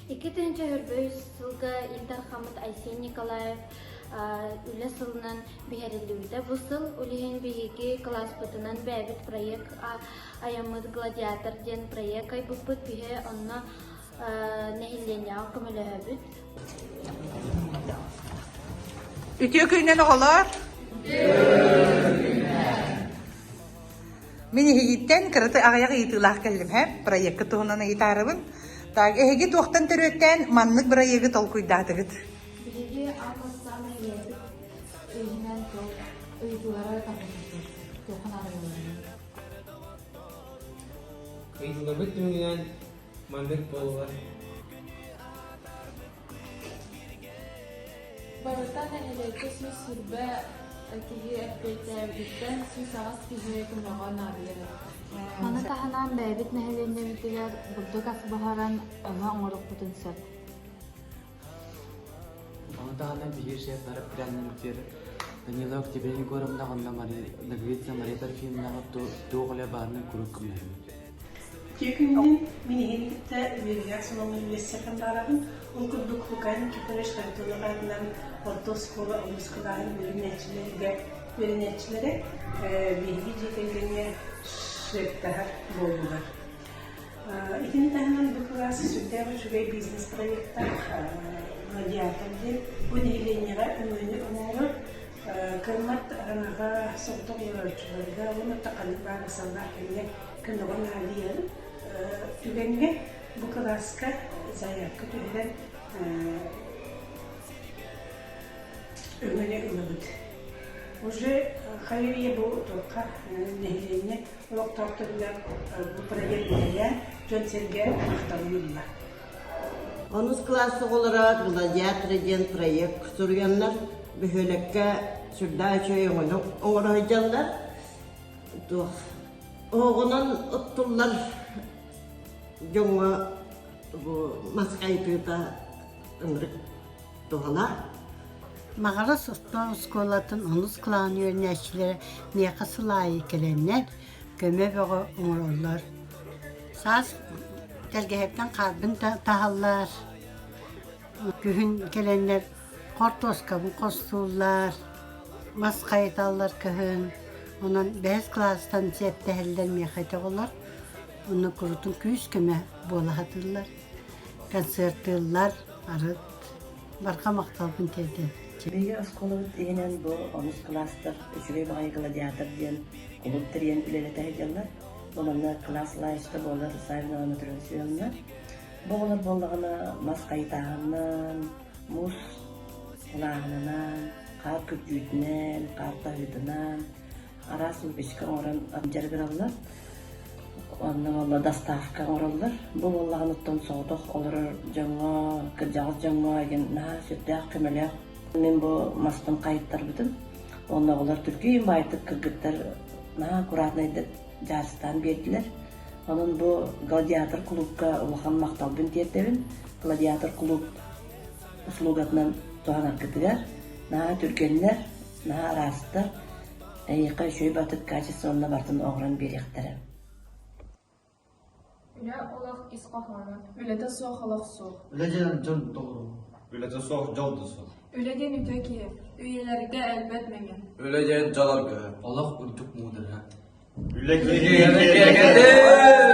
2023 сылга Ил Дархаммыт Айсен Николаев үлэ сылынан биһэриллибитэ. Бу сыл ол иһин биһиги кылааспытынан бэйэбит проект айаммыт «Гладиатор» диэн проект айбыппыт. Биһи онно нэһилиэнньэҕэ көмөлөһөбүт. Үтүө күнүнэн оҕолор! Мин эһигиттэн кыраты аҕыйах ыйытыылаах кэллим һэ, проекка туһунан ыйытаарыбын. Так, эһиги туохтан төрүөттээн маннык бырайыагы толкуйдаатыгыт? Биһиги аан бастаан нэһилиэкпит иһинэн туох ыйытыылары тарҕатыахпыт, туохха наадыйалларый? Ыйытыыларбыт түмүгүнэн маннык буоллулар. Барыта нэһилиэккэ 120 киһи эппиэттээбититтэн 108 киһи көмөҕө наадыйар эбит. Маны таһынан бэйэбит нэһилиэнньэбитигэр бурдук ас буһаран өҥө оҥоруохпутун сөп. Ону таһынан биһиги шеф-бары пряннаммытыгар Данила Октябрина Егоровна уонна Ноговицына Мария Трофимовнаҕа туох үлэ баарынан куруук көмөлөһөбүт. Үтүө күнүнэн мин эһигини кытта үөрүүлээх сонуҥҥа үллэстиэххин баҕарабын. Ол курдук Лука Никифорович Харитонов аатынан орто оскуола онус кылааһын үөрэнээччилэригэр үөрэнээччилэрэ биһиги дьиэ кэргэҥҥэ шефтаһар буоллулар. Итини таһынан бу кылаас сүрдээх үчүгэй бизнес-проектаах Гладиатор диэн бу нэһилиэнньэҕэ өҥөнү оҥорор кыаммат араҥаҕа соҕотох олорооччуларга уонна ханнык баар сыллаах кэмҥэ көмөҕө наадыйар түгэҥҥэ бу кылааска заявка түһэрэн өҥөнү ылабыт. Уже хайы-үйэ бу туохха нэһилиэнньэ олохтоохторугар бу проект үлэлээн дьон-сэргэ махталын ылла. Онус кылаас оҕолоро «Гладиаторы» диэн проект суруйаннар бөһүөлэккэ сүрдээх үчүгэй өҥөнү оҥоро сылдьаллар. Туох оһоҕунан оттуллар дьоҥҥо бу мас хайытыыта ынырык туһалаах. Маҕарас орто оскуолатын онус кылааһын үөрэнээччилэрэ миэхэ сыл аайы кэлэннэр көмө бөҕө оҥороллор. Саас тэлгэһэттэн хаарбын таһаллар, күһүн кэлэннэр хортуоскабын хостууллар, мас хайыталлар кыһын. Онон бэһис кылаастан сиэттэһэллэр миэхэ ити оҕолор. Онно курутун күүс-көмө буола сатыыллар. Концертыыллар, арыт барҕа махталбын тиэрдэбин. Биһиги оскуолабыт иһинэн бу онус кылаастар үчүгэй баҕайы гладиатор диэн кулууп тэрийэн үлэлэтэ сылдьаллар. Бу манна кылаас лаайыста буолар Савина Анатольевна Семеновна. Бу оҕолор буоллаҕына мас хайытааһынынан, муус улааһынынан, хаар күрдьүүтүнэн, хаар таһыытынан араас выпечка оҥорон дьарыгыраллар. Онно буолла доставка оҥороллор. Бу буоллаҕына оттон соҕотох олорор дьоҥҥо, кырдьаҕас дьоҥҥо игин наһаа сүрдээх көмөлөөх. Мин бу маспын хайыттарбытым. Уонна оҕолор түргэн баайтык кыргыттар наһаа аккуратнайдык дьаарыстаан биэрдилэр. Онон бу Гладиатор кулуупка улахан махталбын тиэрдэбин. Гладиатор кулууп услугатынан туһанаргытыгар наһаа түргэннэр, наһаа ыраастар, эйиэхэ үчүгэй батык качествонна барытын оҥорон биэриэхтэрэ. Үлэ олох ис хоһооно. Үлэтэ суох олох суох. Үлэ диэн дьон толору. Үлэтэ суох дьол да суох. Үлэ диэн үтүө киһи. Үйэлэргэ өлбөт мэҥэ. Үлэ диэн дьол аргыһа. Олох үрдүк муудараһа. Үлэ киһи киэргэтэ.